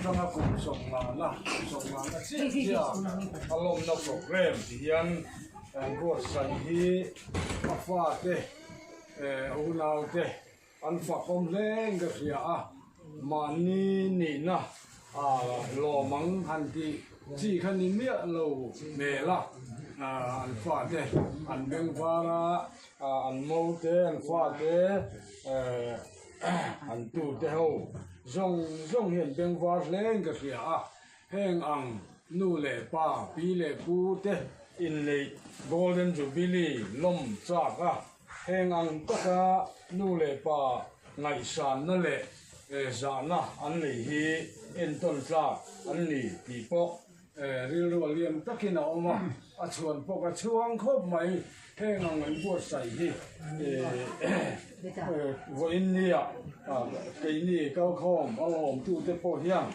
atanga kum sawmngana sawmngana chiah chiah a lawmna program ti hian an buatsaih hi a fate eh unaute an fakawm hle in ka hria a mahni nihna ah lawm ang han tih chi kha ni miah lo hmel a ah an fate an bengvar a ah an mo te an fate eh. An tute ho zawng zawng hian bengvar hleng ka hria a, heng ang nu leh pa, pi leh pu te inneih Golden Jubilee lawm chak a, heng ang taka nu leh pa ngaihsanna leh zahna an nei hi entawn tlak an ni tih pawh Rilru a liam takin a awm a, a chhuan pawh ka chhuang khawp mai. Heng ang an buatsaih hi vawiin nia keini kalkhawm a lawmtute pawh hian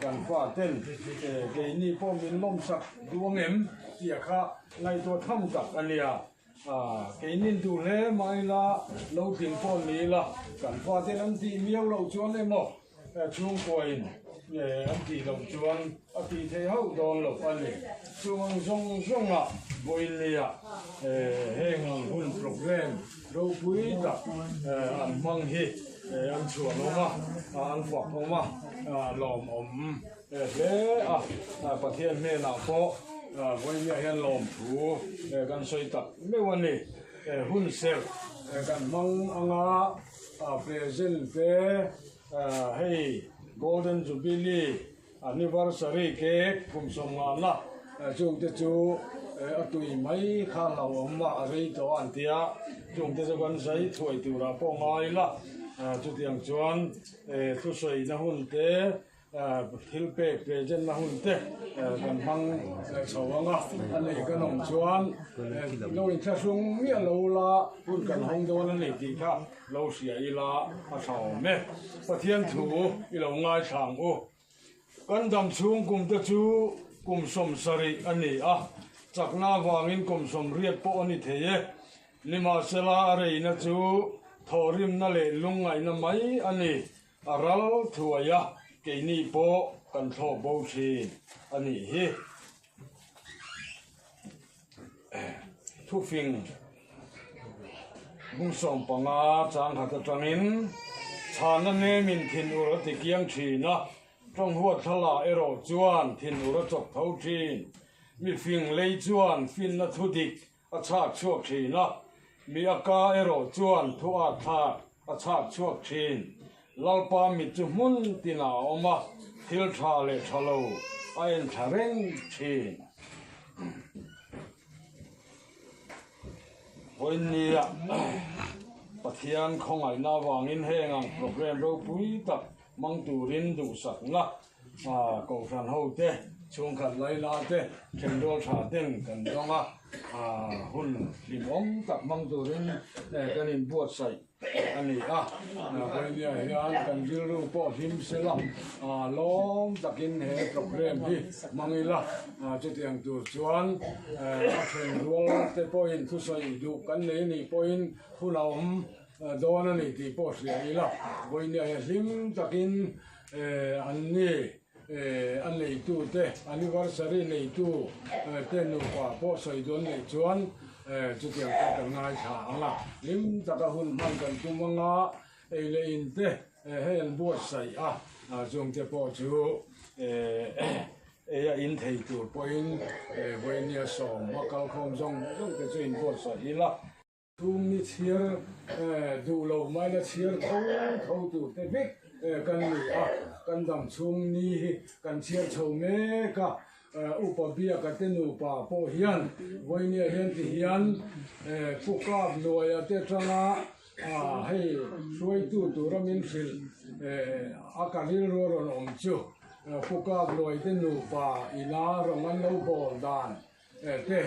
kan faten keini pawh min lawmsak duh ang em tih kha ngaihtuah tham tak a nia. Keinin duh hle mai la, lo tling pawh ni ila kan faten an tih miau loh chuan emaw Chhungkuain an tih loh chuan a tih theih hauh dawn loh a ni. Chung ang zawng zawngah vawiinnia heng ang hun program ropui tak an hmang hi an chhuanawm a, an fakawm a, lawmawm hle a. Pathian hnenah pawh vawiinnia hian lawmthu kan sawi tak meuh a ni. Hun serh kan hmang anga present te hei Golden Jubilee anniversary cake kum sawmngahna chungte chu a tui mai kha hlauhawm a a rei tawh a an tia chungte chu kan zai thuai turah pawh ngai la chutiang chuan thusawina hun te Thil pek present na hun te kan hmang chho ang a, a nei kan awm chuan lo inthlahrung miah lo la hun kan hawng dawn a ni tih kha lo hria ila a tha awm e. Pathian thu i lo ngaithla ang u. Kan dam chhung kum te chu kum 70 a ni a, chakna avangin kum 80 pawh a ni thei e. Nimahsela a reina chu thawhrimna leh lungngaihna mai a ni. A ral thuai a, keini pawh kan thlawk bo thin a nih hi. Thufing bung 15 chang khat atangin chhana nemin thinur a ti kiang thin a, tawnghuat thlalak erawh chuan thinur a chawk tho thin. Mifing lei chuan finna thudik a chhak chhuak thin a, mi a ka erawh chuan thu at thlak a chhak chhuak thin. Lalpa mit chu hmun tinah a awm a, thil tha leh tha lo a en thla reng thin. Vawiinnia Pathian khawngaihna avangin heng ang program ropui tak hmang turin duhsakna Kohhran ho te, chhungkhat laila te, thenrual tha ten kan dawng a, hun hlimawm tak hmang turin kan inbuatsaih a ni a. Vawinia hian kan rilru pawh hlim sela, lawm takin he program hi hmang ila, chutiang tur chuan a thenrual te pawhin thusawi duh kan nei anih pawhin hun a awm dawn a ni tih pawh hria ila, vawinia hian hlim takin An ni a neitu te anniversary neitu te nupa pawh sawi dawn neih chuan chutiang pawh kan ngaithla ang a, hlim taka hun hman kan tum ang a, ei leh in te hei an buatsaih a, chungte pawh chu ei a in thei tur pawhin vawinia sawm a kalkhawm zawng zawng te chu inbuatsaih ila. Chhung ni chhiar duh lo mai la chhiar tho tho tur te vek kan ni a, kan dam chhung ni hi kan chhiar chho mek a, Upa Biaka te nupa pawh hian vawinia hian ti hian Pu Kap Luaia te atanga hei hruaitu tura min hrilh a ka rilru a rawn awm chu Pu Kap Luai te nupa ina rawng an lo bawl dan Te,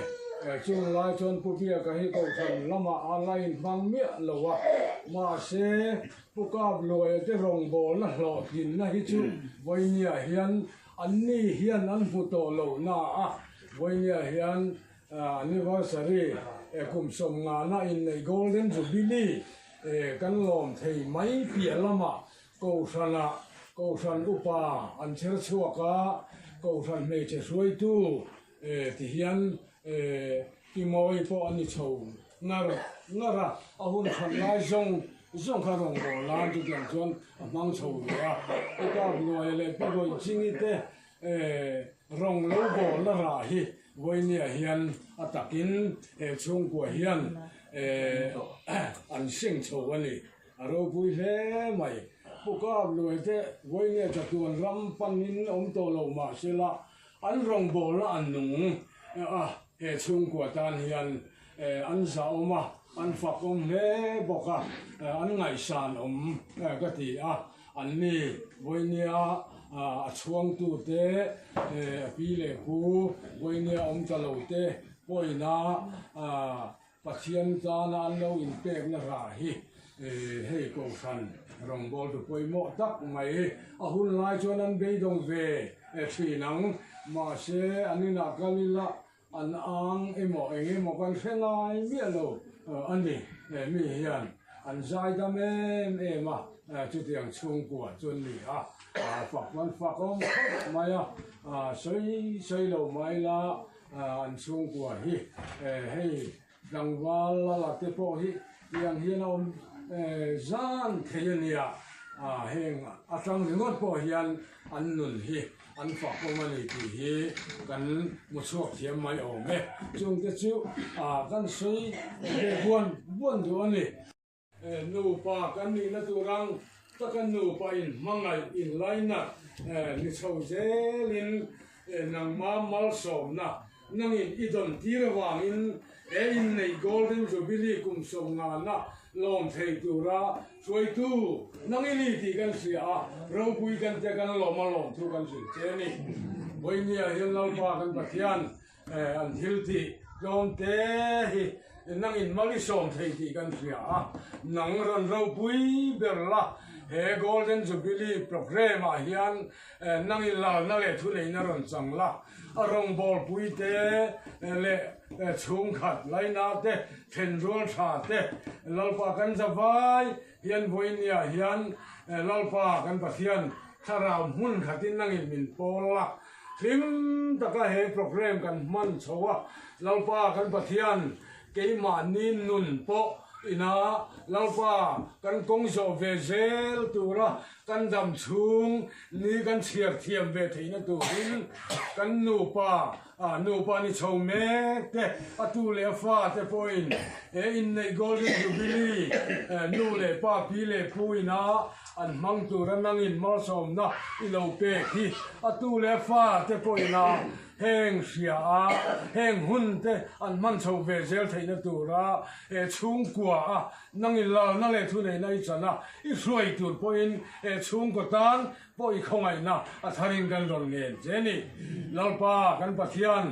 chung lai chuan Pu Biaka hi Kohhran lamah a la inhmang miah lo a, mahse Pu Kapluaia te rawngbawlna hlawhtlinna hi chu Vawinia hian anni hian an hmu tawh lo na a, Vawinia hian anniversary kum 50na inneih Golden Jubilee kan lawm thei mai piah lamah Kohhranah. Kohhran upa an chher chhuak a, Kohhran hmeichhe hruaitu ti hian Pi Mawi pawh a ni chho ngar ngar a, a hun that lai zawng zawng kha rawngbâwl nan chutiang chuan a hmang chho ve a. Pu Kapluaia leh Pi Rawihchingi te rawng lo bâwlna rah hi Vawinia hian a takin he chhungkua hian an seng chho a ni. A ropui hle mai. Pu Kapluaia te Vawinia chatuan ram panin awm tawh lo mahsela An rawngbawlna an nung a, he chhungkua tan hian an zahawm a, an fakawm hle bawk a, an ngaihsan awm ka ti a. An ni Vawinia a chhuangtute, a pi leh pu Vawinia awm ta lote pawina Pathian tana an lo inpekna rah hi hei Kohhran rawngbawltu pawimawh tak mai. A hun lai chuan an beidawng ve thin ang. Mahse, an inah kal ila an ang emaw eng emaw kan hre ngai miah lo a ni. Mi hian an zaidam em em a, chutiang chhungkua chu an ni a. Fak an fakawm khawp mai a, sawi sawi lo mai la. An chhungkua hi hei tlangval lala te pawh hi tiang hian a awm zan thei a nia, heng atang ringawt pawh hian an nun hi an fakawm a ni tih hi kan hmu chhuak thiam mai awm e. Chungte chu kan sawi ve buan buan duh a ni. Nupa kan nihna tur ang taka nupa inhmangaih, inlainat ni chho zelin nangma malsawmna nangin i dawn tir avangin he inneih Golden Jubilee kum sawmngana lawm thei tura hruaitu nang i ni tih kan hria a, ropui kan tia kan lawm a lawm thu kan hrilh che a ni. Vawinia hian Lalpa kan Pathian An thil tih tlawm te hi nangin mal i sawm thei tih kan hria a, nang rawn ropui ber la, he Golden Jubilee programme ah hian nangin lalna leh thuneihna rawn chang la, a rawngbawlpui te leh chhungkhat laina te, thenrual tha te, Lalpa kan zavai hian vawinia hian Lalpa kan Pathian thlarau hmun khatin nangin min pawl la. Hlim taka he programme kan hman chho a, Lalpa kan Pathian keimahni nun pawh ina Lalpa kan kawng zawh ve zel tura kan dam chhung ni kan chhiar thiam ve theihna turin kan nupa nupa ni chho mek te a tu leh a fa te pawhin he inneih Golden Jubilee nu leh pa pi leh pu ina An hmang tura nangin malsawmna i lo pek hi a tu leh fa te pawhin a heng hria a, heng hun te an hman chho ve zel theihna tura he chhungkua a nangin lalna leh thuneihna i chan a, i hruai tur pawhin he chhungkaw tan pawh i khawngaihna a tharin kan rawn ngen che ni. Lalpa kan Pathian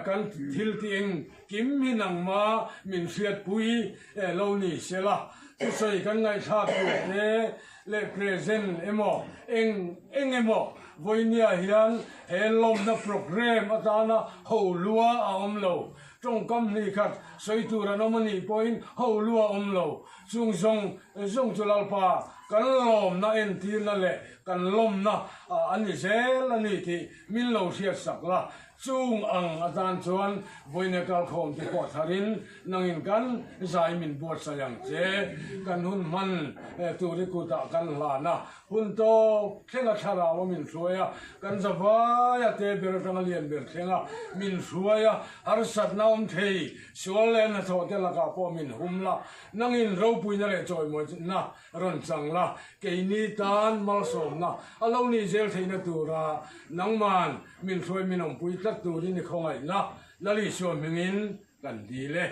kan thil tih eng kim hi nangma min hriatpui lo ni sela, thusawi kan ngaihthlak tur te leh present emaw eng eng emaw vawinia hian he lawmna programme atana ho lua a awm lo. Tawngkam hnih khat sawi tur an awm a nih pawhin ho lua a awm lo. Chung zawng zawng chu Lalpa kan lawmna entirna leh kan lawmna a ni zel a ni tih min lo hriatsak la. Chung ang atan chuan vawiina kalkhawm te pawh tharin nangin kan zai min buatsaih ang che. Kan hun hman tur i kutah kan hlan a, hun tawp thlenga thlarau a min hruai a, kan zavai a te ber atanga lian ber thlenga min hruai a, harsatna awm thei sual leh hnathawh te lakah pawh min hum la, nangin ropuina leh chawimawina Rawn chang la, keini tan malsawmna a lo nih zel theihna tura nangman min hruai min awmpui tlat turin i khawngaihna Lal Isua hmingin kan dil e.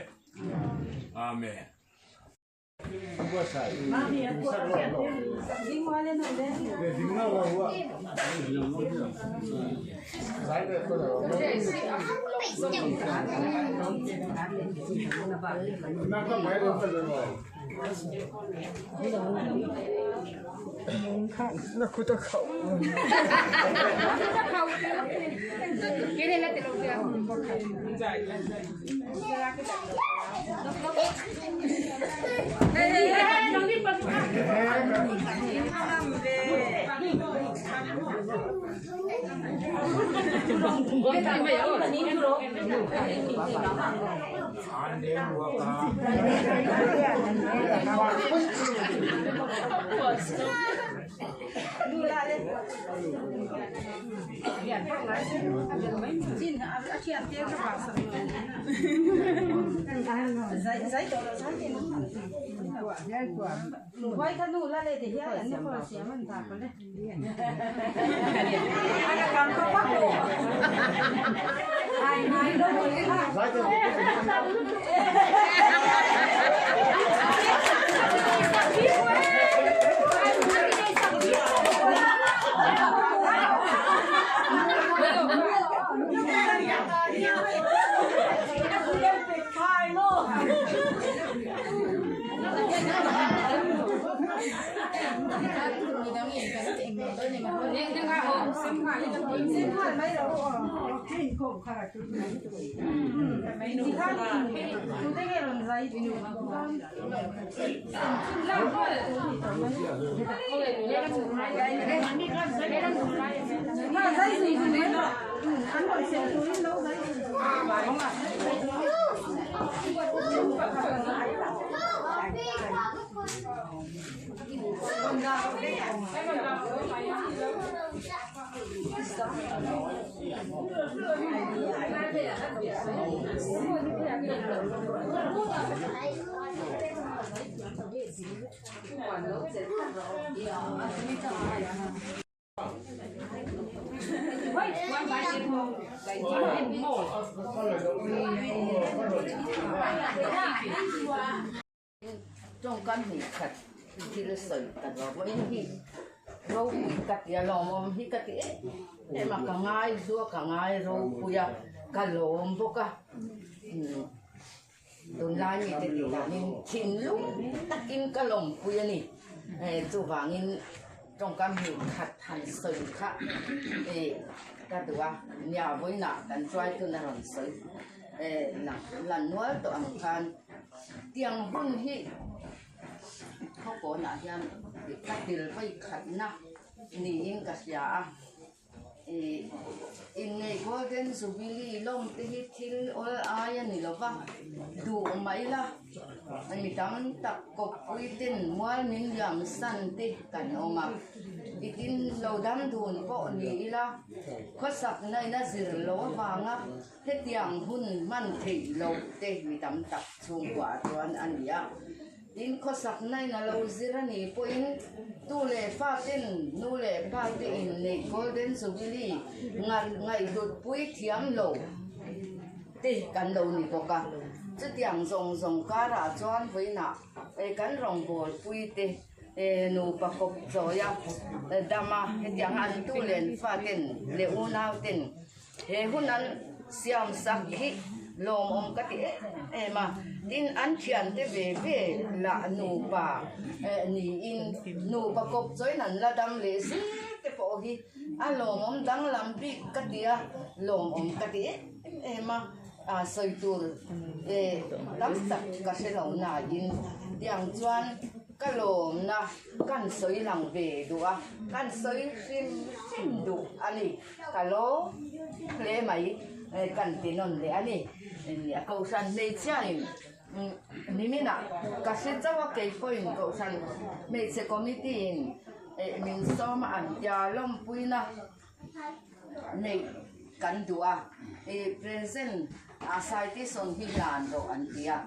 Amen. Tawngkam hnih khat thil sawi ta lo pawhin hi ropui ka ti a lawmawm hi ka ti em em a ka ngai zuak ka ngai ropui a ka lawm bawk a tunlai mite tih danin thinlung takin ka lawmpui a ni chuvangin tawngkam hnih khat han sawi kha ka duh a nia vawiinah kan hruaitun a rawn sawi. Lan nual tawh ang khan tiang hun hi khawkawnah hian ka tel vawi khatna niin ka hria a ih inneih golden jubilee lawm te hi thil awl ai a ni lo va duh mai la mi tam tak kawppui ten mual min liam san te kan awm a titin lo dam dun pawh ni ila khawsak nain a zir lo avanga. Hetiang hun hman theih loh te mi tam tak chhungkuah chuan a ni a. Tin, khawsak nain a lo zir a nih pawhin tu leh fa ten nu leh pa te inneih Golden Jubilee ngaihhlut pui thiam lo te kan lo ni bawk a. Chutiang zawng zawng karah chuan vawiinah kan rawngbawlpui te nupa kawp chawia dama hetiang an tu leh an fa ten leh unau ten He hun an siam sak hi lawmawm ka ti em em a, tin an thiante ve ve lah nupa niin nupa kawp chawiin an la dam leh zel te pawh hi a lawmawm danglam bik ka ti a, lawmawm ka ti em em a, sawi tur tam tak ka hre lo nain tiang chuan ka lawmna kan sawi lang ve duh a, kan sawi hrim hrim duh a ni. Ka lo hle mai kan ti nawn leh a ni. Kohhran hmeichhiain niminah ka hre chauh a kei pawhin Kohhran hmeichhe committee in min sawm a an tia lawmpuina neih kan duh a present citation hi hlan rawh an ti a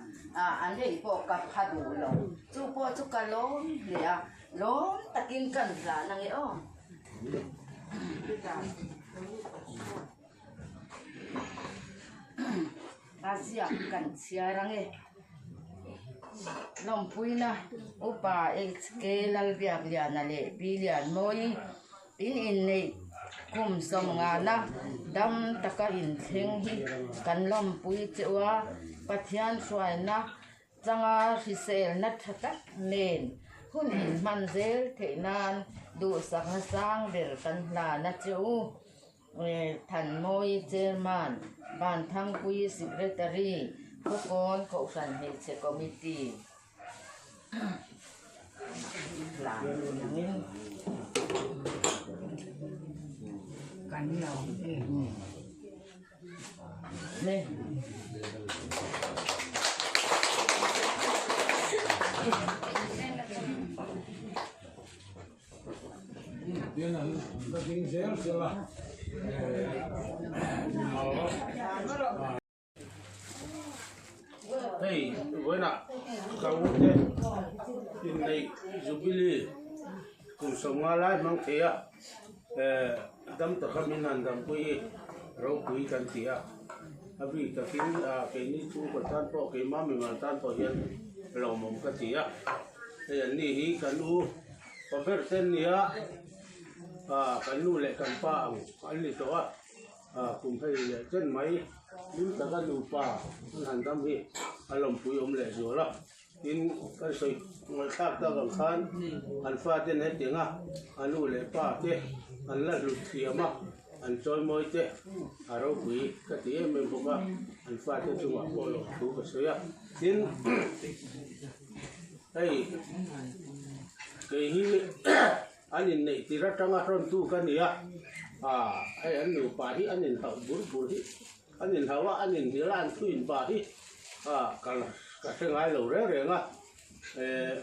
an ei pawh ka pha duh lo chu pawh chu ka lawm hle a lawm takin kan hlan ange aw. A ziak kan chhiar ang e. Lawmpuina Upa HK Lalbiakliana leh Pi Lianmawi in inneih kum sawmngana dam taka inthleng hi kan lawmpui che u a, Pathian hruaina Changa hriselna tha tak nen hun inhman zel theih nan duhsakna sang ber kan hlan a che u. Thanmawi Chairman, Vanthangpui Secretary, Khawkawn Kohhran Hmeichhe Committee hlan angin. Kan lawm e. Le. Tin an la ding zel zel a. Hei vawiinah ka u te inneih Jubilee kum sawmnga lai hmang thei a eh dam taka min han dampui hi ropui kan ti a a bik takin ah keini chhungkaw tan pawh keimah mimal tan pawh hian lawmawm ka ti a hei an ni hi kan u pa ber te an ni a ah kan nu leh kan pa ang an ni tawh a. Kum hei leh chen mai hlim taka nupa an han dam hi a lawmpui awm leh zual a, tin kan sawi ngaihthlak tak ang khan an faten hetiang a a nu leh pa te an la hlut thiam a, an chawimawi te a ropui ka ti em em bawk a, an fate chungah pawh lawmthu ka sawi a, tin hei kei hi. An inneih tir atanga hrawntu ka ni a, aah hei an nupa hi an inhauh bur bur hi, an inhauh a, an inhnial a, an thu inpa hi aah ka ka hre ngai lo reng reng a, eh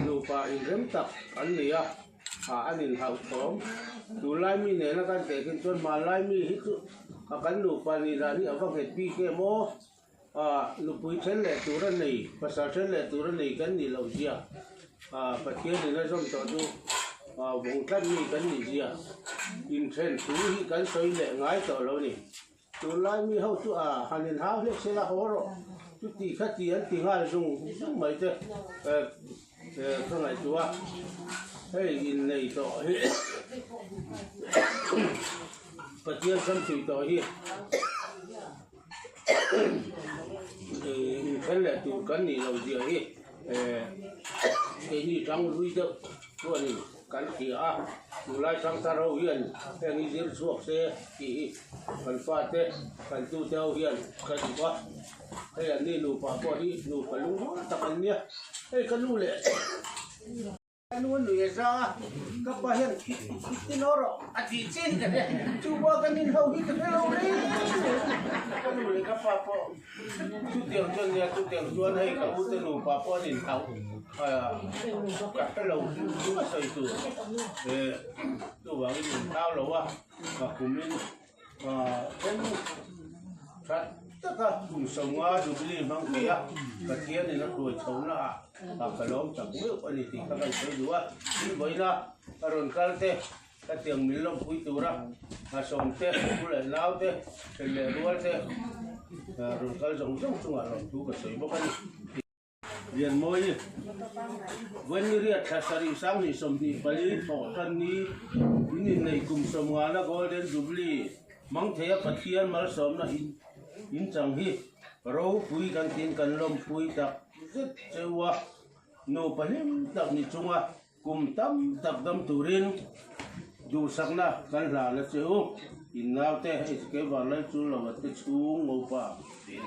nupa inrem tak an ni a, aah an inhauh thawm tunlai mi nena kan teh khin chuan hmanlai mi hi chu a kan nupa nih dan hi a va nghet bik em aw. Ah, nupui then leh tur a nei, pasal then leh tur a nei kan nih loh zia, ah, Pathianin a zawm tawh chu, ah, vawng tlat mi kan nih zia, inthen thu hi kan sawi leh ngai tawh lo ni. Tunlai mi ho chu, ah, han inhau hlek se la haw rawh, chuti kha ti an ti nghal zung zung mai te, eh, eh, ka ngaihtuah a, hei innei tawh hi Pathian samsui tawh hi. Inkhel leh tur kan nih loh zia hi keini tang hlui deuh chuanin kan hria a, tunlai thangthar ho hian heng hi zir chhuak se tih hi kan fate kan tute ho hian ka duh a, hei an ni nupa pawh hi nupa lungrual tak an nia, hei ka nu leh. Ka nu nui a za a, ka pa hian i naw rawh a tih chin ka hria, chu pawh kan inho hi ka hre lo reng reng. Ka nu leh ka pa pawh chutiang chuan nia, chutiang chuan hei ka ute nupa pawh an inhauh ka hre lo hrim hrim a sawi tur chuvangin inhau lo a, ka kumin Then that taka kum sawmnga Jubilee hmang thei a, Pathianin a hruai chhohna ah ka lawm tak meuh a ni tih kha kan sawi duh a. Tin vawiina a rawn kal te, ka tiang min lawmpui tura a sawm te, pu leh nau te, then leh rual te rawn kal zawng zawng chungah lawmthu ka sawi bawk a ni. Lianmawi, Vawiin thla sarih 20 24 thawh tan ni in inneih kum sawmngana Golden Jubilee hmang theia Pathian malsawmna in in chang hi ropui kan tiin kan lawmpui tak zet cheu a, nupa hlim tak ni chunga kum tam tak dam turin duhsakna kan hlan a che u, in naute HK Vanlai chu lo a te chhung ngopa tiin.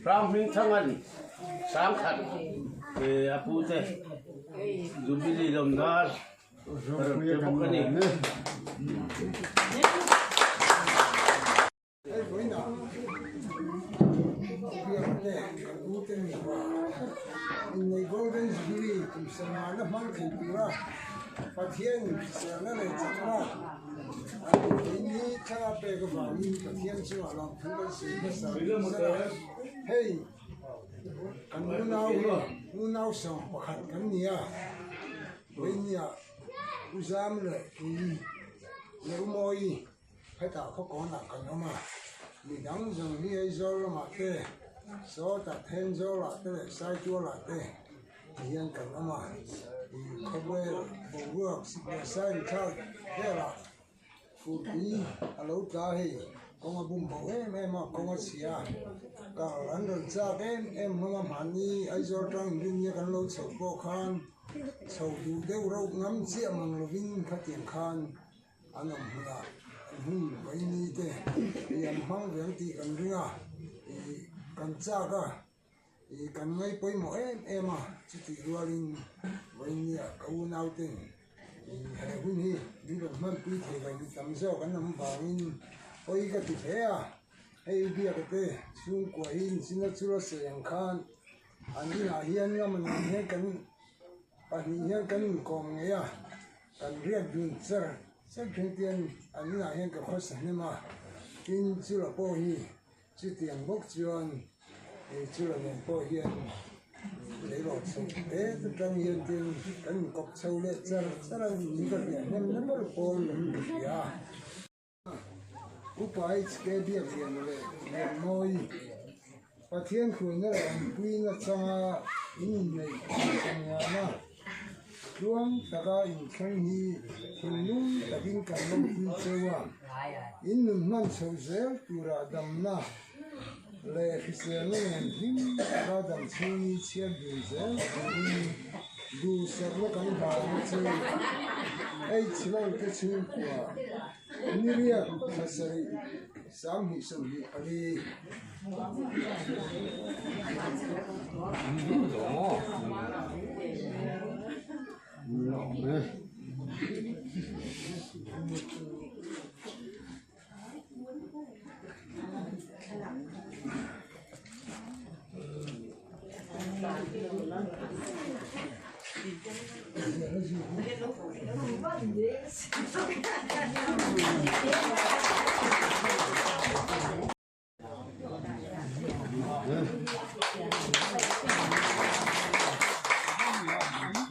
Ram hming thang an sangkhat a pu te Jubilee lawmna rawn pe bawk a ni. Hei vawiinah biak leh kan ute nupa innei Golden Jubilee kum sawmngaina hmang thei tura Pathian hriselna leh chakna an inpeih ni thla pek avangin Pathian chungah lawmthu kan sawi hmasa nasa a. Hei kan unau hi unau 11 kan ni a, vawiinniah U Zam leh Kei leh U Mawi Hetah khawkawnah kan awm a, midang zawng hi Aizawl lamah te, Sawtah Thenzawlah te leh Saitualah te ti hian kan awm a, ih khawvel boruak sik leh sai ri thlak velah furpui a lo tla hei. Kawng a bum bo em em a, kawng a chhia a, kal an rawn chak em em hlawm a, mahni Aizawl tang inrinnia kan lo chhoh pawh khan chho duh deuh rauh ngam chiah mang lovin khatiang khan an awm hmunah an hun vaini te ih an hmang ve ang tih kan ring a, ih kan chak a, ih kan ngaih pawimawh em em a, chutih rualin vawinia ka unauten ih he hun hi min rawn hmanpui thei lo mi tam zawk an awm vangin pawi ka ti hle a, hei biaka te chhungkua hi inchina chula sawi ang khan an inah hian ngam a nen hian kan pahnih hian kan inkawm ngei a. Kan riak dun char char thin tian an inah hian ka khawsa hnem a, tin chula pawh hi chutiang bawk chuan ih chula nen pawh hian leirawh chho te atang hian tin kan inkawp chho leh char char a, min ka riah hnem na ber pawl in ka hria a. Upa HK Biakliana leh Lianmawi Pathian hruaina leh awmpuina changa in inneih changana tluang taka inthleng hi thinlung takin kan lawmpui cheu a, in nun hman chhoh zel turah damna leh hriselna nen hlim taka dam chhungi chhiat dun zel turin duhsakna kan hlan a che. H Lal te chhungkua Niriat thlasarih sanghnih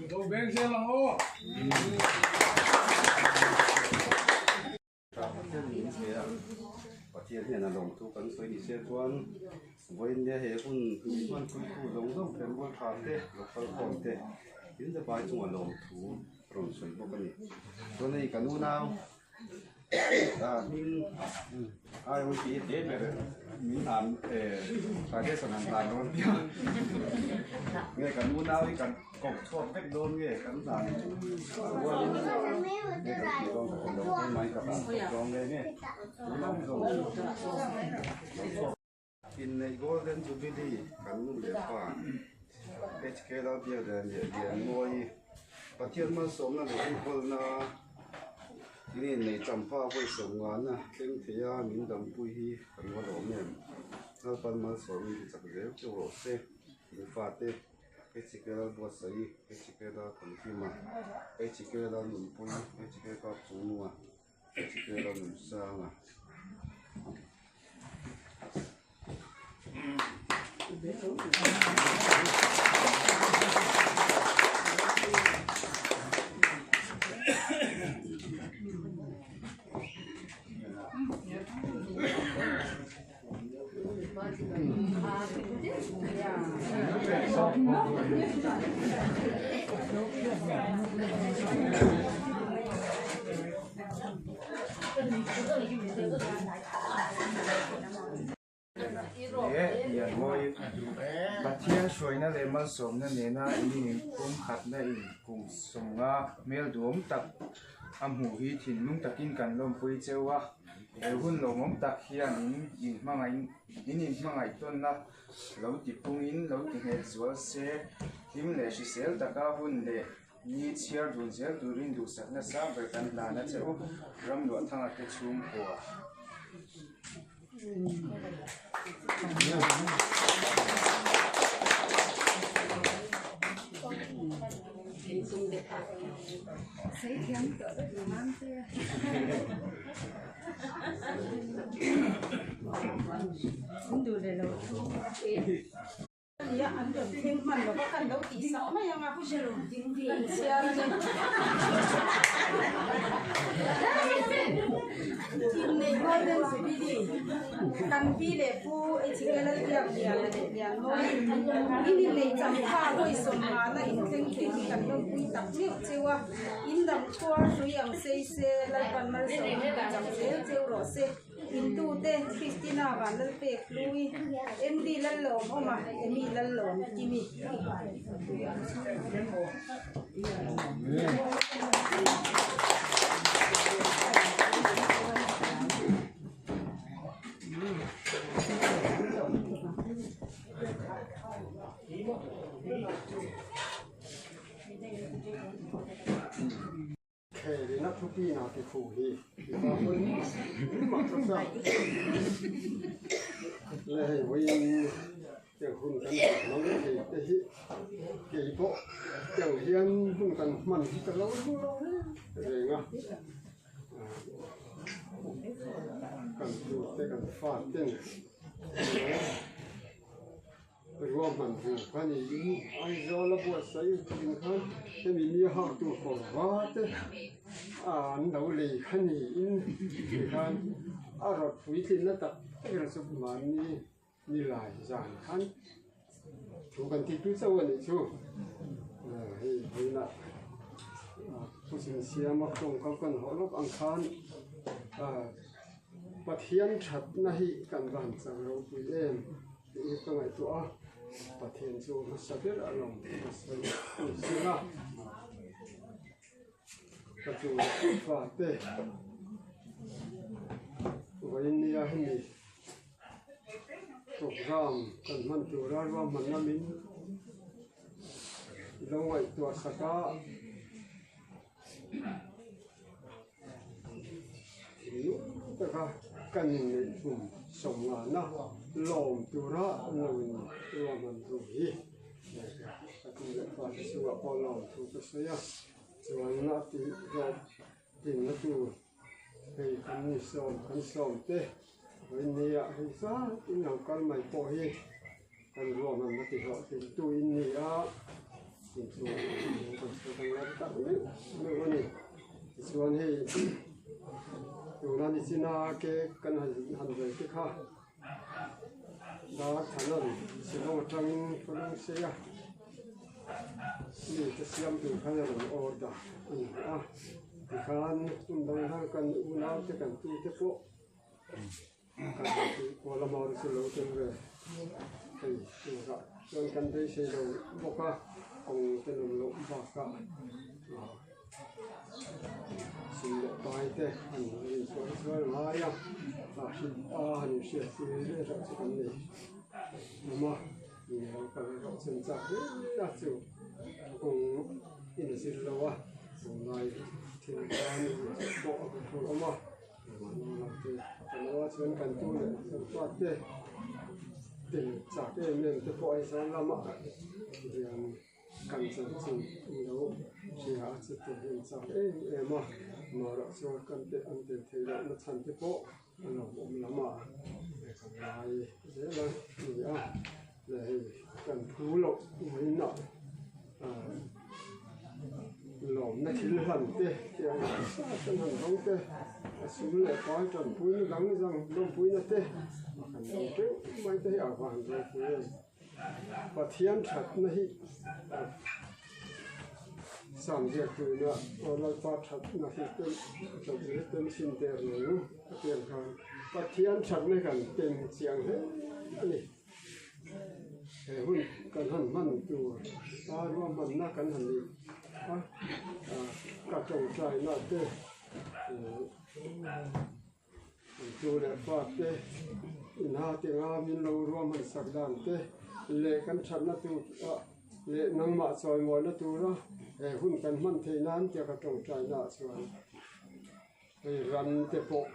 24. Pathian min hre a, Pathian hian a lawmthu kan sawi ni se chuan vawiin he hun min hmanpuitu zawng zawng thlenbual tha te, local khawm te in zavai chunga lawmthu rawn sawi bawk a ni. Chuan hei kan unau hming IOP te ber min hlan suggestion han hlan dawn piang nge kan unau hi kan koh chhuak vek dawn nge kan hlan rualin nge kan tih dawn ka hre lo hle mai ka hlan chhuak dawn nge nge unau zawng chu Inneih Golden Jubilee kan nu leh pa HK Lalbiaklian leh Lianmawi Pathian malsawmna leh enkawlna in inneih champha vawisawm ngana thleng thei a min dampui hi kan va lawm em? Lalpan malsawmin ti chak zel cheu rawh se in fate HK Lalbuatsaih, HK Lalthankima, HK Lalnunpui, HK Kapchungnunga. Chikela Nunsanga. Leh Lianmawi Pathian hruaina leh malsawmna nena in inpumkhatna in kum sawmnga hmel duhawm tak a hmuh hi thinlung takin kan lawmpui cheu a. He hun lawmawm tak hian in inhmangaih in inhmangaih tawnna lo ti phungin lo ti nghet zual se, hlim leh hrisel taka hun leh ni chhiar dun zel turin duhsak nasa ber kan hlan a che u, Ramluahthanga te chhungkua. Nia an rawn thleng hman lova kan lo tih sak mai ang a kan chhiar a ni. Inneih Golden Jubilee kan pi leh pu HK Lalbiak Liana leh Lianmawi in inneih changkha vawi sawmhana inthleng thei hi kan lawmpui tak meuh cheu a, in dam khuar hrui ang sei se Lalpan malsawmna chak zel cheu rawh se. Intute, Christina Vanlalpek Hlui, Andy Lallawmawma, Amy Lallawm Kimi. Khelina thupina ti thu hi mipa pawn engmah chu sa le hei vawiin tiang hun kan hmang thei te hi kei pawh tiang hian hun kan hman hi ka lo hmu lo reng a kan tute kan faten. Ruahman tur kha niin Aizawl a buatsaih thin khan hemi ni hak tur kawr va te an lo lei kha niin tikhan a rawt puitlinna tak tak erawh chu mahni ni lai zan khan thu kan tih tu chauh a nih chu hei vawiinah puching siama tawngkam kan hawh lawk ang khan Pathian thatna hi kan va han chang ropui em tih hi ka ngaihtuah a, Pathian chu hmasa ber a lo hmasa zing a, ka chu fate vawiin nia hemi program kan hman tura ruahmanna min lo ngaihtuah sak a. Thinlung taka kan inneih kum sawmngana lawm tura an lo in ruahman thu hi ka tu leh pa te chungah pawh lawm thu ka sawi a, chuan a tih hlawh tlinna tur hei kan ni sawm kan sawm te vawinia hei zat in lo kal mai pawh hi kan ruahmanna ti hlawh tlingtu in ni a, inchhung kan sawi kan lam tak meuh meuh a ni. Tichuan hei tuna nichina cake kan han han vei te kha dar thanan Shillong atangin ka lung sei a, mi te siam tur khan a rawn order a ni a, tikhan hmun dang dang kan unau te kan tu te pawh Kan tih kual a mar chu lo tel ve thei turah chuan kan beisei lo bawk a, kawng te nawm loh bakah sum leh pai te an inchhuah chuan a ngai a, a hrilh a han inhriat chu vel erawh chu kan nei awm a, mi lo kal erawh chuan chak hle a chu kawng inzir lo a, tunlai thil tan pawh a huphurh awm a. Kan chuan kan tu leh kan pa te tel chak em em te pawh Aizawl lamah hian kan chanchin an lo hria a chute hi an chak em em a amaherawh chuan kan te an tel theih lohna chhan te pawh a lo awm lamah kan ngai zel a ni a leh hei kan phu loh vawiinah Lawmna thil hlan te tiang nasa ten han hmang te a sum leh pai tanpuina dang zang lawmpuina te a kan lo teuh mai te hi a van ropui em. Pathian thatna hi a sam ziak tuina aw Lalpa thatna hi tem thatna hi tem chhin der lo a tiang khan Pathian thatna hi kan tem chiang hle a ni. He hun kan han hman tur a ruahmanna kan han neih a, ka tawngtaina te an tu leh pa te inha te nga min lo ruahman sak dan te leh kan thatna tur ah leh nangmah chawimawina tura he hun kan hman theih nan tia ka tawngtaina ah chuan hei ran te pawh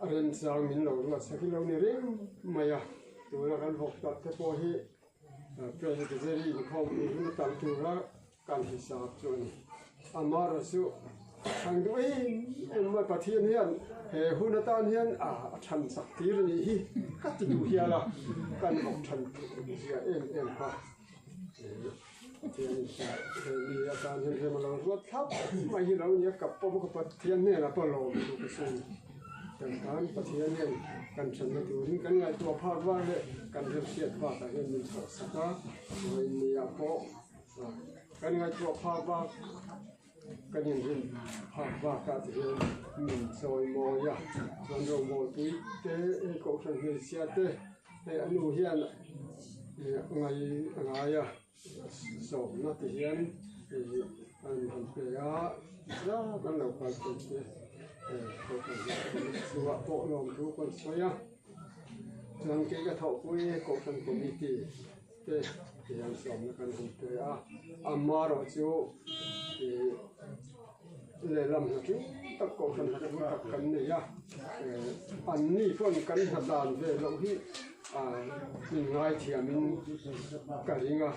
A remchang min lo ruat sak hi lo ni reng mai a, tuna kan vawk tak te pawh hi Presbytery inkhawm pui hun a tam tura kan hisap chu a ni. Amaherawhchu chu thlang duh em em mai Pathian hian he hun atan hian a than chak tir a nih hi ka ti duh hial a, kan vawk than zia em em kha. Pathian he mi atan hian rem a lo ruat thlap mai hi lo nia ka pawm ka Pathian hnenah pawh lawm chu ka sawi kan tan Pathian hian kan thenna turin kan ngaihtuah phak vak leh kan remhriat bakah hian min thawh sak a vawiin ni ah pawh kan ngaihtuah phak vak. Kan inrin phak bakah te hian min chawi mawi a, chuan romawlpui te hei kohhran hmeichhia te hei a nu hian ngai a ngai a, sawmna te hian ih an han pe a, zat an lo kal thei te kohhran chungah pawh lawmthu kan sawi a, chuan kei ka thawhpui kohhran committee. Te hian sawmna kan han pe a, amaherawhchu ih lehlam hna ṭul tak kohhran hna ṭul tak kan nei a, anni pawn kan hna dan ve loh hi ah min ngaithiamin ka ring a,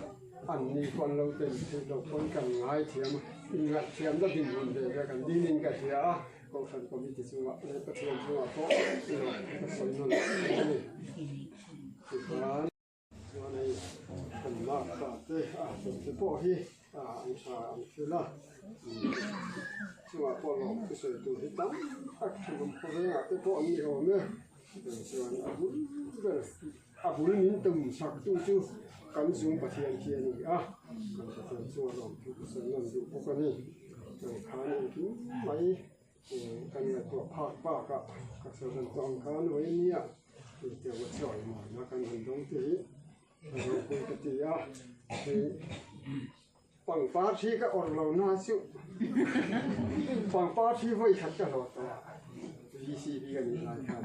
anni pawh an lo tel theih loh pawn kan ngaithiam a, inngaihthiamna dinhmun ve ve kan dinin ka hria a, kohhran committee chungah leh Pathian chungah pawh ka sawi nawn a ni. Tichuan. Chuan hei kan lak pah te a hlawh te pawh hi an tha an fel a, chungah pawh lawm thu sawi tur hi tam tak thenawm khawvengah te pawh an ni awm e. Chutiang chuan a bul ber a bul min tum sak tu chu kan chung Pathian khi a ni a, kan Pathian chunga lawm thu ka sawi nawn duh bawk a ni. Chuan khan engkim mai kan ngaihtuah phak bakah ka sawi dan tawh ang khan vawinia Hetiang a chawi mawina kan han dawng te hi a ropui ka ti a, hei pangpar thi ka awrh lo na chu pangpar thi vawi khat ka hlawh tawh a, VCB ka nih lai khan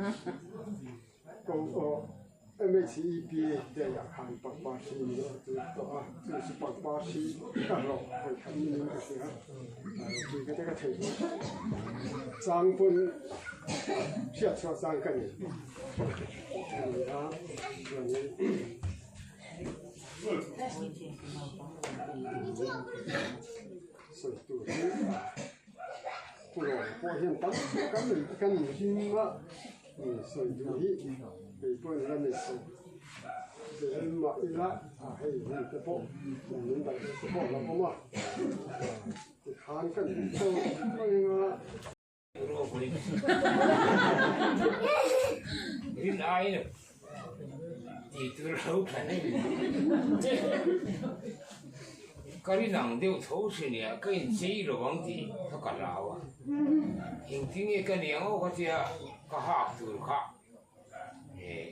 ko aw MHEP day ah khan pangpar thi min awrh tir tawh a, chu chu pangpar thi ka hlawh vawi khat niin ka hria, a ropui ka ti ka thei bawk chang pawn. Hriat chhuah chang ka ni a ni a chuanin sawi tur hi pu lawm pawh hian tam tak a nei kan hlim a sawi duh hi kei pawhin la nei chho zel mah ila hei hun te pawh min daih te pawh a la awm a tikhan kan tawp mai anga. Rin aiin tih tur lo tha nei. Ka rin ang deuh tho si nia, ka inchei lo ang tih kha ka hlau a. Engtin nge ka nih ang aw ka tia ka hak tur kha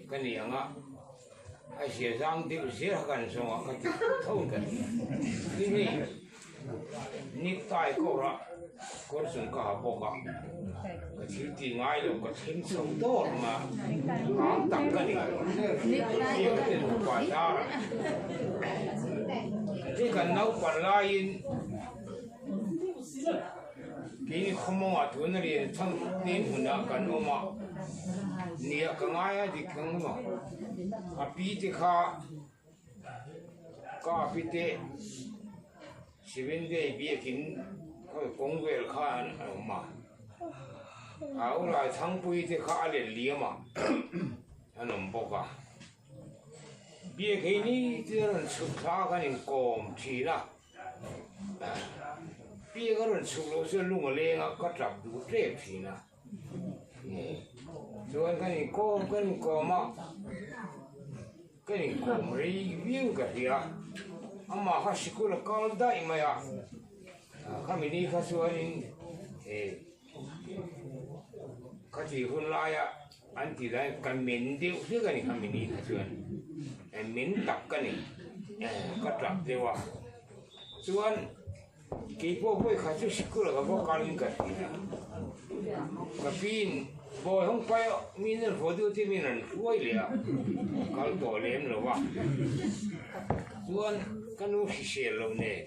ka nih ang a, a zia zang deuh zel kha kan zawng a ka ti tho in ka hria. Tin hei Necktie kawr a kawr chung ka ha bawk a, ka thil ti ngai lo ka thleng chho dawr ma kang tak ka ni. Heng te nupa zar te kan naupan laiin Keini khawmawngah tuna rian chhan hnen hmunah kan awm a, nia ka ngai a dik ang emaw a pi te kha ka pi te Seven Day biakin khawi kawng vel kha an awm a, a ulai Thangpui te kha a let liam a an awm bawk a, biakin ni te rawn chhuk thla khan inkawm thin a. Piang a rawn chhuk loh chuan lung a leng a, ka tap duh tlem thin a. Chuan kan inkawm kan inkawm a, kan inkawm rei viau ka hria. Amah kha sikul a kal daih mai a, khami ni kha chuanin khati hun laia an tih lai ka men deuh hlek a ni khami ni kha chuan men tak ka ni ka tap deuh a chuan keipawh vawi khat chu sikul ah ka va kalin ka hria ka pin bawi hawng pai mi nan haw deuh te min rawn hruai leh a kal tawh lem lo va chuan ka nu hrisel lo nen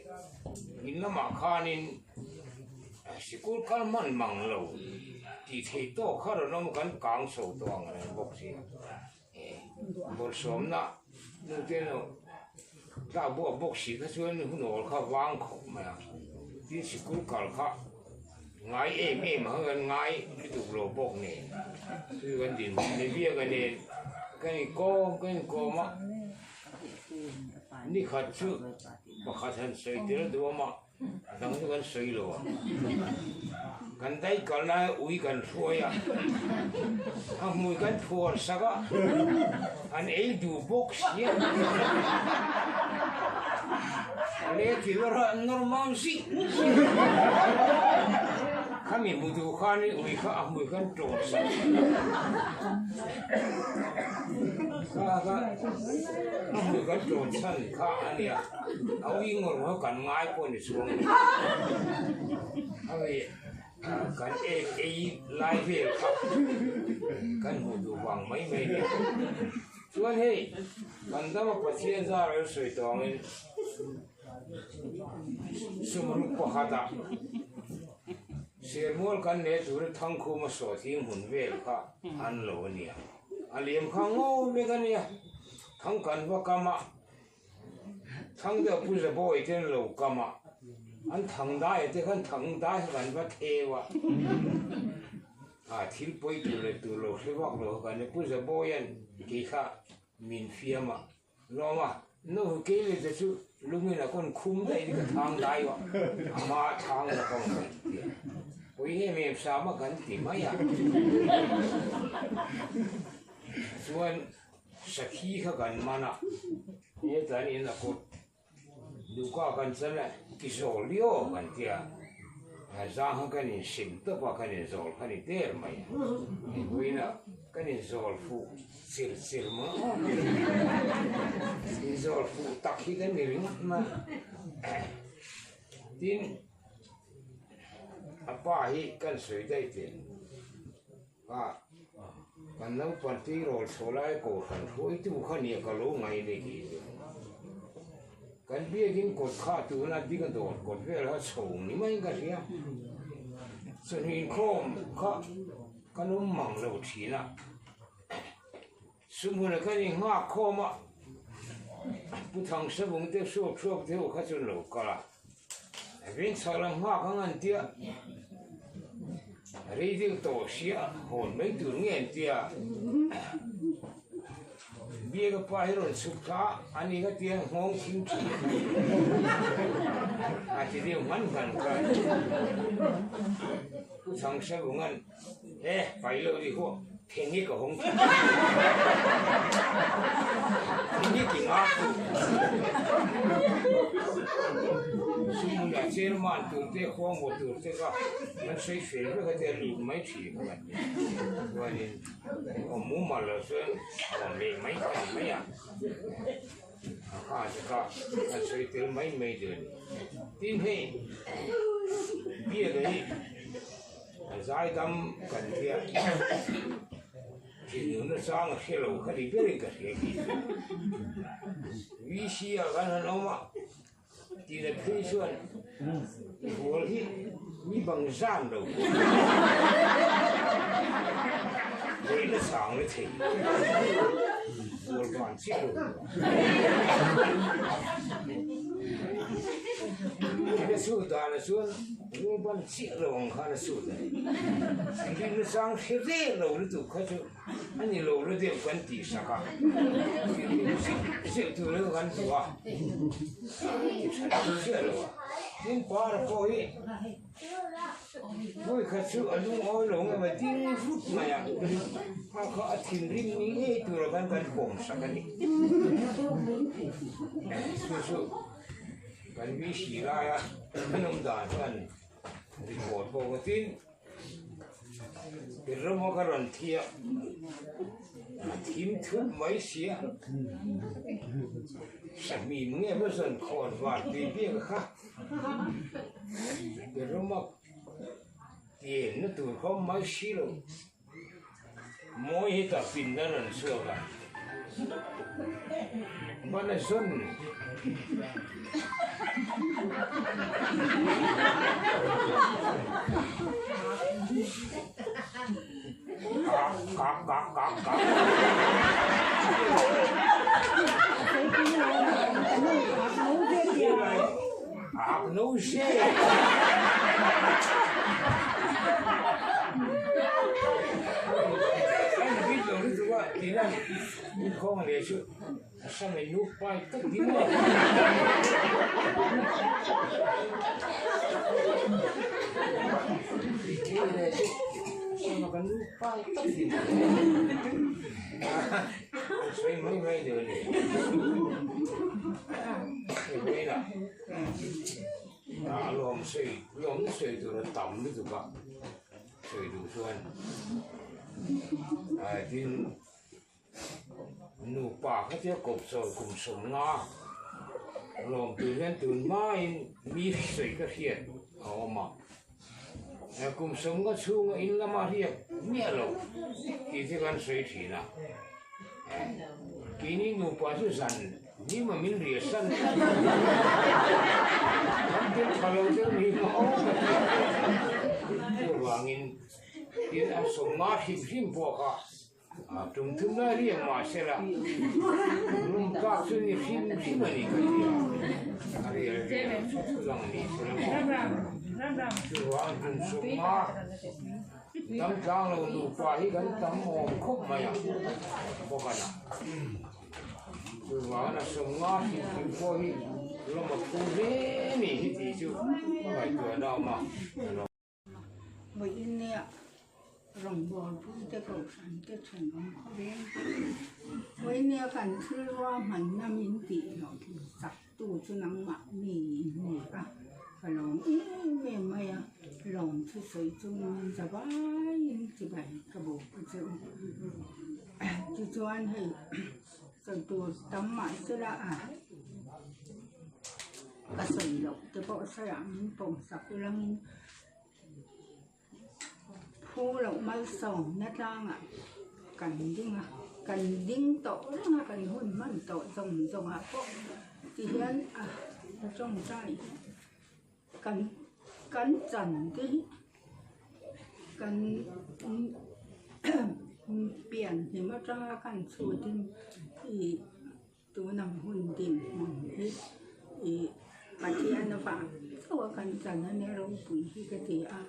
in lamah khanin Sikul kal hman mang lo tih theih tawk kha rawn awm kan kang chho tawh ang reng bawk si a. Bawlhsawmna nu te erawh tlak buak bawk si kha chuan hun awl kha vang khawp mai a. Tin sikul kal kha ngai em em ang kan ngai lutuk lo bawk nen chu kan dinhmun ni biak a nen kan inkawm kan inkawm a. Nikhat chu pakhat han sawi tel a duh awm a. A dang chu kan sawi lo a. Kan dai kal lai ui kan hruai a, a hmui kan phuar sak a, an ei duh bawk si a. Le ti ber a, an nawr mam zih zih. Khami hmu duh khanin ui kha a hmui kan tawt sak. Kha kha a hmui kan tawt chhan kha a nia, a ui ngawr ngawr kan ngai pawh ni chuang lo. Hei kan ek ei lai vel kha kan hmuh duh vang mai mai nia. Chuan hei kan dama Pathian zar an sawi tawh angin sumruk pakhatah sermual kan nei tura Thangkhuma sawhthing hmun vel kha an lo a nia. A liam kha ngaw mek a nia. Thang kan va kam a. Thang deuh Pu Zabawi te an lo kam a, an thang dai te khan thang dai kha kan va theu a, a thil pawi tur leh tur lo hre vak lo kha kan ni. Pu Zabawia'n kei kha min fiam a, lawm a, no hi kei leh te chu lungin a kawn khum daih hi ka thang dai a, ama thang la ka awm kan ti a, pawi em em sam a kan ti mai a. Chuan Sakhi kha kan man a, hetlai in a kut duka kan chan a, ki zawl lio kan ti a, zang kha kan in sim tawp a, kan in zawl kha ni der mai a, vawiin ah kan in zawl fuh chir chir maw in zawl fuh tak hi kan ni ringawt mai a, tin a pa hi kan sawi daih teh. A, kan naupang tirawl chho lai kohhran hruaitu kha nia ka lo ngai ni tih chu. Kan biakin kawt kha tuna ding a dawr kawt vel kha chho ni maiin ka hria. Chawhnu inkhawm kha kan awm mang lo thin a. Sumhmun a kan inghak khawm a, Pu Thangsavung te hruak hruak te ho kha chu an lo kal a, veng chhak lam nghak ang an tia, rei deuh tawh sia hawn mai tur nge an tia, Biaka pa hi rawn chhuk thla a ni ka tia nghawng thing thi a ti deuh hman hman kha Pu Thangsavung an. E, pai lo ri huah, theng hi ka hawng thei. Theng hi ti nga tu. Sumhmunah chairman tur te, khuangmaw tur te kha kan sawi fel vek a te a lut mai thin kha kan ti. Chuanin awm mumal lo chuan a awm leh mai kha ni mai a. A kha te kha kan sawi tel mai mai tur a ni. Tin hei biak hi Zaidam kan tia thinlung nachang a hre lo kha ni berin ka hria tih chu. VC ah khan han awm a, tih leh phei chuan i hual hi mi bang zan lo leh nachang la thei hual van chiah lo. Tih chu danah chuan Rualban chiah lo ang khan a sut a ni. Thingrim na chang hre ve lo lutuk kha chu a ni lo la deuh kan tih sak a, thingrim zeuh zeuh tur hi kan duh a, ti tha lo chiah lo a. Tin para pawh hi vawi khat chu a lungawi lo nge mai ding vut mai a, kha kha a thinrim ni ngei tura khan kan pawm sak a ni. Chu chu. Kan mi hri laia kan awm dan chuan report pawh ka tin i ram a ka rawn thi a, a thim thup mai sia sahmim nge maw zawn khawn var tui biak kha i ram a tien na tur kha awm mai si lo. Mawi hi tah pin a rawn chhuak a, ban a zawn. Kak kak kak kak kak. Ak no se. An bit lo lutuk a tina min khawng leh chu a sam in nuk pai tak ding a. Sawma kan nu pa tak hi an sawi mai mai deuh a ni. Hei vawiinah a lawm sawi lawm sawi tur a tam lutuk a sawi duh chuan tin Nupa kha chu kawp chawl kum 50 lawm tur hian tun hmain mi sawi ka hriat a awm a, kum 50 chhunga in lama hriat miah lo tih chu kan sawi thin a, keini nupa chu zan hlim a min riah san kan thil tha lo deuh ni maw ka ti a, chuvangin tin a 50 hrim hrim pawh kha Tum thum lai riak mah se la, lum tlak chu ni hrim hrim a ni ka ti a, a rial rial chu chu lang ni se la maw? Chuvang tum sum a, tam tlang lo nupa hi kan tam awm khawp mai a, bawk a na. Chuvang a 50 hrim hrim pawh hi lawm a phu hle ni hi tih chu ka ngaihtuah na awm a. Vawiinnia rawngbawlpuite kohhrante thenawm khawveng Vawiinnia kan thil ruahmanna min tih hlawhtlin chak tu chu nangmah mi in ni a, ka lawm em em mai a, lawm thusawi chungin zavaiin chibai ka buk a che u. Tichuan hei sawi tur tam mahsela a. Ka sawi loh te pawh sawiah min pawm sak ulangin phu loh malsawmna tlangah kan ding a, kan ding tawh reng a, kan hun hman tawh zawng zawngah pawh tihian a tawngtai kan kan chan te hi kan pian hlim atanga kan chhutin ih. Tunang hun dinhmun hi ih Pathian avang chauh a kan chan a nia ropui hi ka ti a,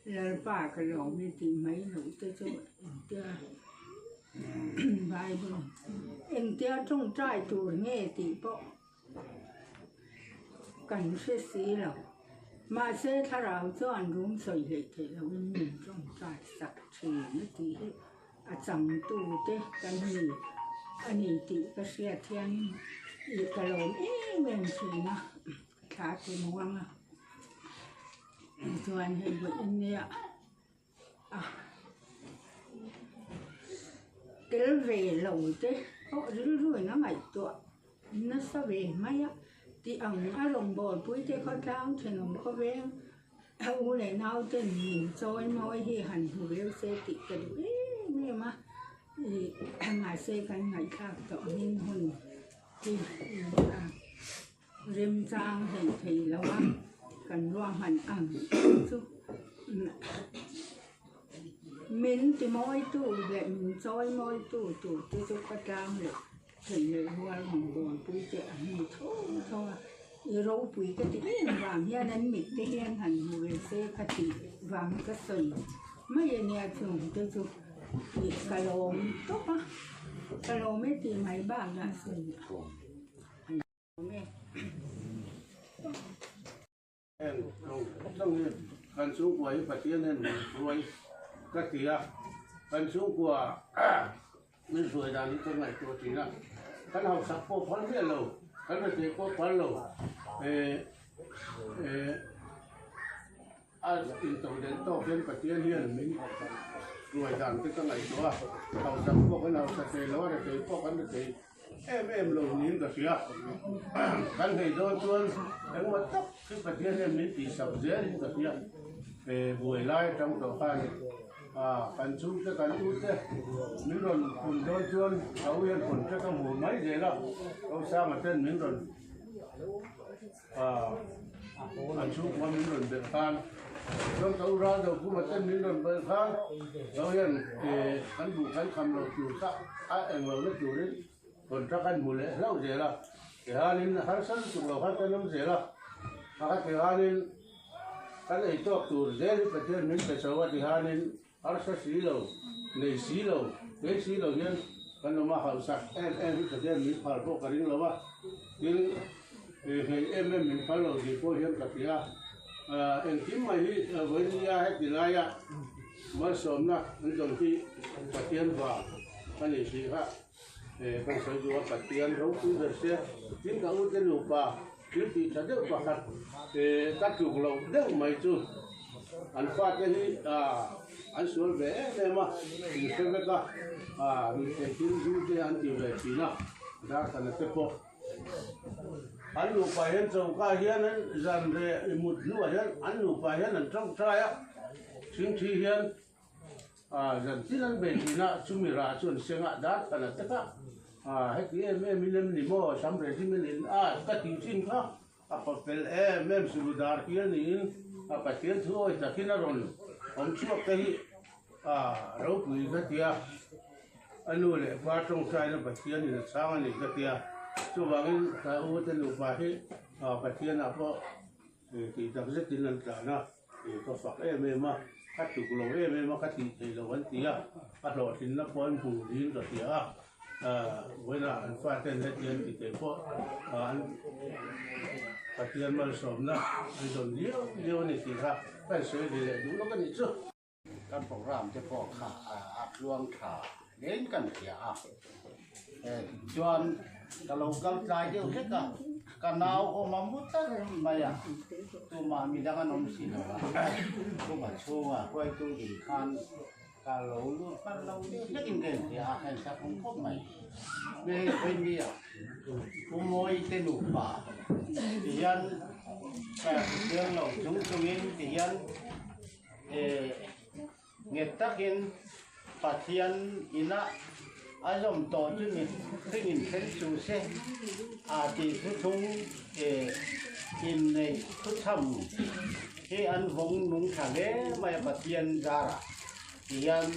Lalpa ka lawm e tih mai loh te chu engtia Bible engtia tawngtai tur nge tih pawh kan hre si lo. Mahse thlarau chuan rum sawi hleih theih lohin min tawngtai sak thin a tih hi. A changtu te kan ni a ni tih ka hriat hian ih ka lawm em em thin a, thla ti muang a chuan hei vawiin nia a tel ve lo te pawh rilru in a ngaihtuah nasa ve mai a tih ang a rawngbawlpui te khawtlang thenawm khawveng. A u leh nauten min chawi mawi hi han hmu viau se tih ka duh em em a, ih mahse kan ngaihthlak tawh angin hun hi a remchang hlei thei lo a, kan ruahman ang chu min ti mawitu leh min chawi mawitu tur te chu khawtlang leh Thei leh rual rawngbawlpui te an ni tho tho a, i ropui ka ti em vang hian an mit te hian han hmu ve se ka ti vang ka sawi mai a nia chung te chu ih ka lawm tawp a, ka lawm e tih mai bakah sawi a lawm e. Heng zawng zawng hi kan chhungkua hi Pathian hian min hruai ka ti a, kan chhungkua min hruai dan hi ka ngaihtuah thin a, kan hausak pawh phal miah lo, kan retheih pawh phal lo, eh eh a intodelh tawk hian Pathian hian min hruai dan te ka ngaihtuah a, hausak pawh kan hausa thei lo a, retheih pawh kan rethei. Em em lo niin ka hria. Kan hei dawn chuan engmah tak hi Pathian hian min tihsak zelin ka hria. Buai lai atang tawh khan kan chhungte kan ute min rawn phun dawn chuan ka u hian phun te ka hmu mai zel a, Rosanga ten min rawn An chhungkua min rawn belh khan chuan ka u ral do kuma ten min rawn belh khan lo hian kan buh kan kham lo tur kha a eng lo na turin contract an hmu leh hlauh zel a, tihanin harsa lutuk lo khan kan awm zel a, a kha tihanin kan ei tawk tur zel hi Pathian min pe chho a tihanin Harsa si lo, nei si lo, nei si lo hian kan awm a, hausak em em hi Pathian min phal pawh ka ring lo a, thil nghei em em min phal lo tih pawh hian ka hria. Engkim mai hi vawinia heti laia malsawmna an dawng hi Pathian vang a ni tih kha kan sawi duh a, Pathian ropui ber se. Tin ka ute nupa thil tih tha deuh pakhat ka tluk loh deuh mai chu an fate hi an sual ve em em a, in hre vek a, ruihtheih thil zu te an ti ve thin a, darthana te pawh. An nupa hian choka hian an zan reh mut hnuah hian an nupa hian an tawngtai a, thingthi hian zan tin an bei thin a, chumi rah chu an seng a, dar than a tek a, heti em em in em ni maw Sam Regiment in a ka tih thin kha a pa fel em em suru dar hial niin a Pathian thu awi takin a rawn awm chhuak te hi ropui ka ti a. A nu leh pa tawngtaina Pathianin a chhang a ni ka tia. Chuvangin ka u te nupa hi Pathianah pawh tih tak zetin an tlan a, ka fak em em a, ka tluk lo em em a, ka tih theih loh an ti a, a hlawhtlinna pawh an hmu niin ka hria a. Vawiinah an faten heti an ti thei pawh an Pathian malsawmna an dawn liau liau a ni tih kha ka insawi ve leh duh lawk a nih chu. Kan program te pawh kha a tluang tha hlein kan hria a, chuan ka lo kal tlai deuh hlek a, ka nau awm a mu tlat mai a, tumah midang an awm si lo a, khuma chhunga hruaitu ding khan ka lo lut hman lo deuh hlek in ka inhria a, ka insak awm khawp mai. Hei hei Vawinia Pu Mawi te nupa tihian ka hriat lo chung chungin tihian Nghet takin Pathian inah a zawm tawh chu ni hringin thleng chu se a tih thuthlung inneih thuchham hi an vawng nung tha hle mai a Pathian zarah tihian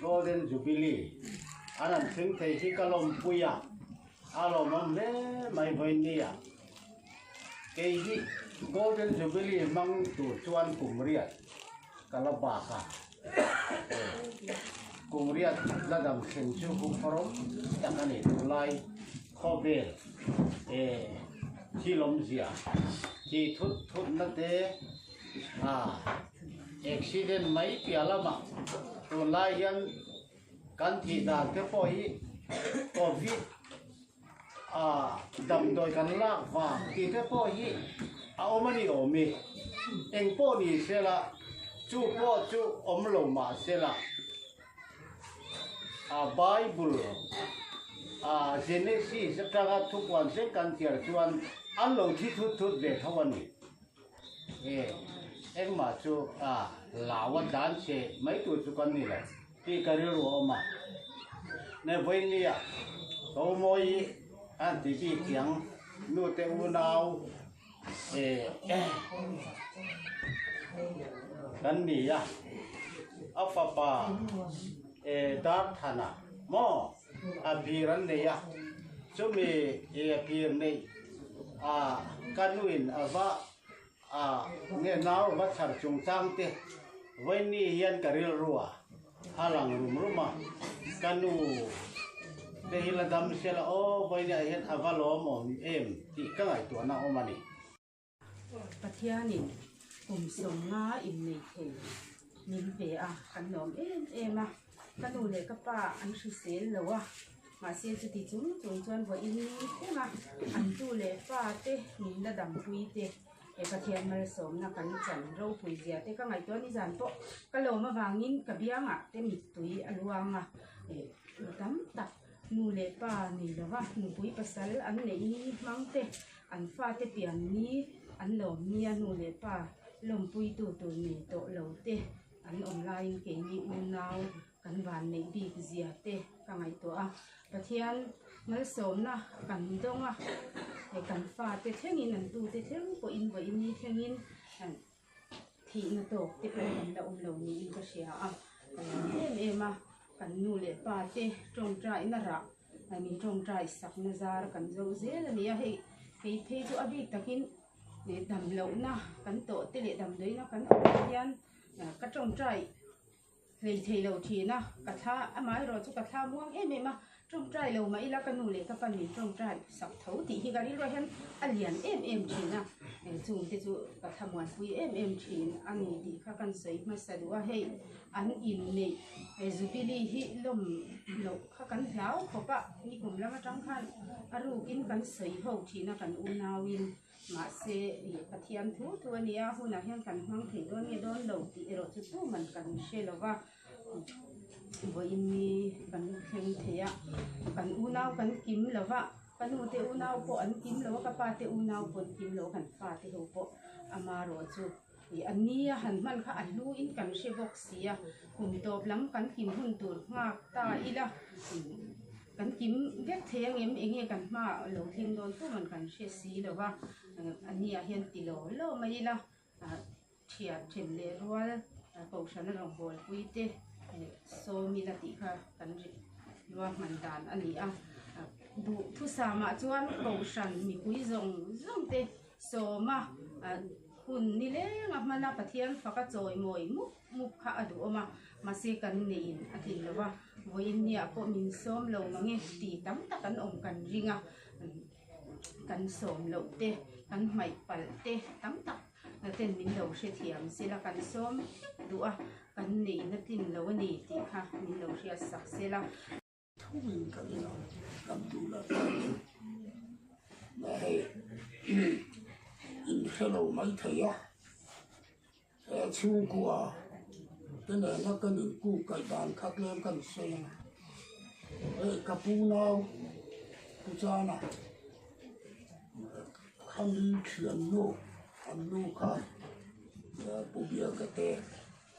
Golden Jubilee an han thleng thei hi ka lawmpui a, a lawmawm hle mai vawinia. Kei hi Golden Jubilee hmang tur chuan kum riat ka la bak a, kum riat la dam thleng chu huphawrawm tak a ni tunlai khawvel thil awmzia thi thut thut na te a accident mai piah lamah tunlai hian kan thih dan te pawh hi Covid A damdawi kan lak vang tih te pawh hi a awm a ni awm i, eng pawh ni sela chu pawh chu awm lo mah sela a Bible a Genesis atanga thupuan zel kan thiar chuan an lo thi thut thut ve tho a ni. E engmah chu a lau a tlan che mai tur chu kan ni lo. Tih ka rilru a awm a, ne vawinia ko mawi an ti bik chiang nu te unau eh kan ni a, a fapa eh Darthana maw a phir an nei a, chumi eh a phir neih a ka nuin a va A nge nau va chhar chungchang te vawiini hian ka rilru a, a lang rum rum a, ka nu te hi la dam se la aw vawiini ah hian a va lawm awm em tih ka ngaihtuahna a awm a ni. Pathianin kum sawmnga innei thei min pe a, kan lawm em em a, ka nu leh ka pa an hrisel lo a, Mahse chuti chung chung chuan vawiin thleng a, an tu leh fa te min la dampui te he Pathian malsawmna kan chan ropui zia te ka ngaihtuah ni zan pawh ka lawm avangin ka biangah te mittui a luang a, mi tam tak nu leh pa nei lova nupui pasal an neih ni hmang te an fate pian ni an lawm nia nu leh pa lawmpui tu tur nei tawh lo te an awm laiin keini unau Kan vanneih bik zia te ka ngaihtuah a, Pathian malsawmna kan dawng a, hei kan fate thlengin an tute thleng pawhin vawiin ni thlengin thihna tawk te pawh kan la awm lo niin ka hria a, ka lawm em em a, kan nu leh pa te tawngtaina rah min tawngtai sakna zar kan zo zel a ni a, hei kei phei chu a bik takin damlohna kan tawh te leh damdawiina kan awm hian ka tawngtai. hlei thei lo thin a, ka thla amaherawh chu ka thla muang em em a, tawngtai lo mah ila ka nu leh ka pa min tawngtai sak tho tih hi ka rilruah hian a lian em em thin a, chung te chu ka thla muanpui em em thin a ni tih kha kan sawi hmasa duh a, hei an inneih Jubilee hi lawm loh kha kan hlau khawp a, nikum lam atang khan a rukin kan sawi ho thin a kan unauin. Mahse, ih Pathian thu thu a nia, hunah hian kan hmang thei dawn nge dawn lo tih erawh chu tuman kan hre lo va, vawiin ni kan thleng thei a, kan unau kan kim lo va, ka nu te unau pawh an kim lo a, ka pa te unau pawh an kim lo a, kan fa te ho pawh amarawh chu ih a nia han hman kha a hlu in kan hre bawk si a, kum tawp lam kan kim hun tur nghak ta ila. Kan kim vek thei ang em? Enge kan hmaah lo thleng dawn tu man kan hre si lo va, a nia hian ti lo lo mai ila, thian then leh rual kohhrana rawngbawlpui te sawm ila tih kha kan ruahman dan a ni a. Duhthusamah chuan kohhran mipui zawng zawng te sawma hun nileng a hmana Pathian faka chawimawi mup mup kha a duhawm a, mahse kan neiin a tlin lo va, vawiin niah pawh min sawm lo mange ti tam tak an awm kan ring a, kan sawm loh te, kan hmaih palh te tam tak ten min lo hrethiam sela kan sawm duh a, kan neiin a tlin lo a ni tih kha min lo hriat sak sela. Thuin kan ina kan duh la ta chu na hei in hre lo mai thei a, he chhungkua te nena kan in kuk kaih dan kha tlem kan sawi ang a, hei ka pu nau Pu Chana khami thiannu an nu kha Pu Biaka te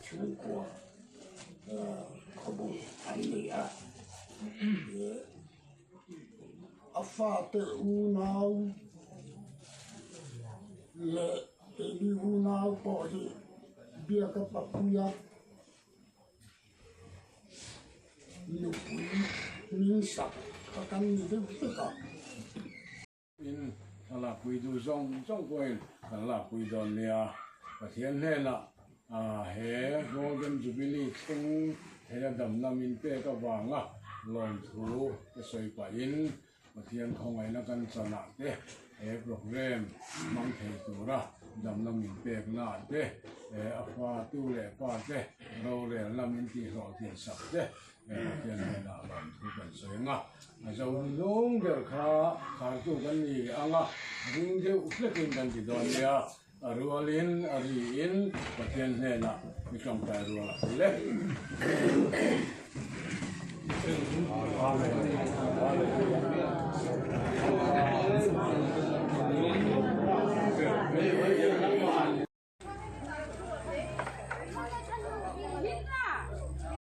Chhungkua khawbung an ni a, a fate unau leh keini unau pawh hi biaka papuia nupui hming sak kha kan ni deuh vek a. In ka lakpui duh zawng zawng pawhin kan lakpui dawn nia. Pathian hnenah he Golden Jubilee thleng theia damna min pek avanga lawmthu te sawi pahin Pathian khawngaihna kan chanah te he programme hmang thei tura damna min peknaah te a fatu leh pa te rorelna min tihhlawhtlin sak te Pathian hnenah lawmthu kan sawi ang a, a zo lung ber kha khartu kan ni ang a, ring deuh hlekin kan ti dawn nia, a rualin a riin Pathian hnenah i tawngtai rual a phul e. Amen.